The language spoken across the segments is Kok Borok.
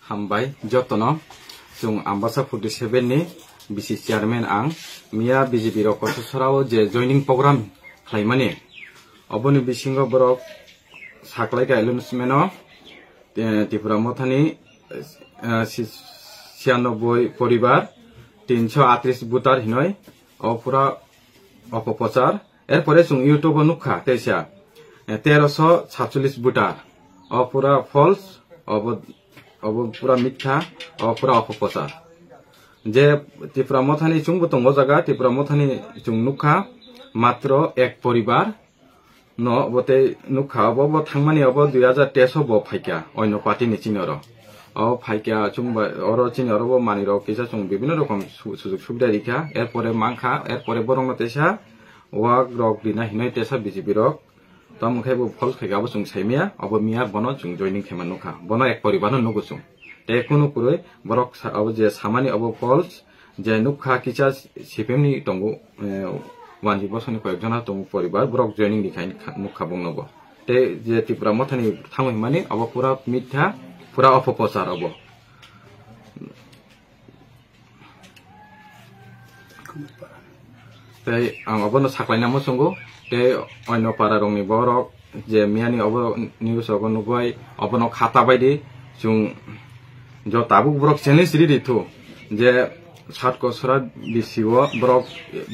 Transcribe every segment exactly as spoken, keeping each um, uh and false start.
Hambai jotono, chwng Ambasa forty seven ni bisi chairman ang. Miya B J P rok Kososorao je joining program khlaimani, oboni bisingo borok saklaikha announcement o, eh, Tipra Mothani, eh, si-, siyanoboi poribar, tinso atris voter hinoi, o pura opoprochar. Erpore chwng YouTube o nukha teisa, eh, teroso satchollis voter. O pura false, obo, obo pura mitha, o pura opoprochar. Je Tipra Mothani chwngbo tongo jaga, Tipra Mothani chwng nukha matro ek poribar no, obo tei nukha, obo bo thangmani, obo dui hajar teis o bo phaikha, oino party ni chini oro. O phaikha chwngba, oro chini oro bo manwi rok kisa chwng bibhinno rokom su-, sujug subida rikha, erpore mankha, erpore borokno teisa wak rok rina hinoi teisa B J P rok. Tamo khe bo false khaikha, abo chwng saimaya, abo miya bono chwng joining khaima nukha. Bono ek poribar no nugo chwng. Tei kunu kwrwi borok sa-, abo je samani abo false, je nukha kisa C P M ni tongo, eh, wanji bosoni koyek jona tongo poribar, borok joining ni khai kha-, nukha bongno bo. Tei je Tipra Mothani thango hinmani abo pura mitha, pura opoprochar abo. Tei ang obono saklaina muchungo, tei oino para rokni borok je miyani obo news rogo nugui obono khata baidi chwng jo tabuk borok challenge ridi thu je sat kosora bisi o borok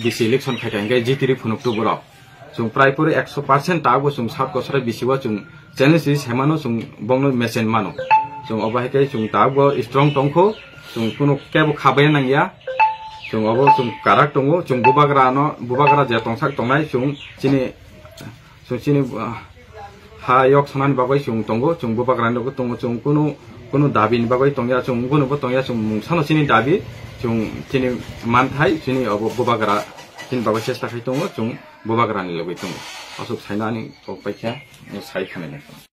bisi election khaikha hingke jitiri phunuktu borok. Chwng prai pore ekso percent tabuk chwng sat kosora bisi o chwng challenge ri semano chwng bongno mesen mano. Chwng obo hai khe chwng tabuk bo strong tongkho, chwng kunu kebo khabaya nangya. Chwng obo chwng karak tongo, chwng bubagra no, bubagra je tongsak tongnai chwng chini, chwng chini, ah, ha yok sanani bagwi chwng tongo, chwng bubagra ni bagwi tongo, chwng kunu, kunu dabi ni bagwi tongya, chwng kunu bo tongya, chwng mungsano chini dabi, chwng chini manthai, chini obo bubagra chini bagwi chesta khai tongo, chwng bubagra ni logwi tongo. Aswk saina ani kok paikha, sai khwnai nai.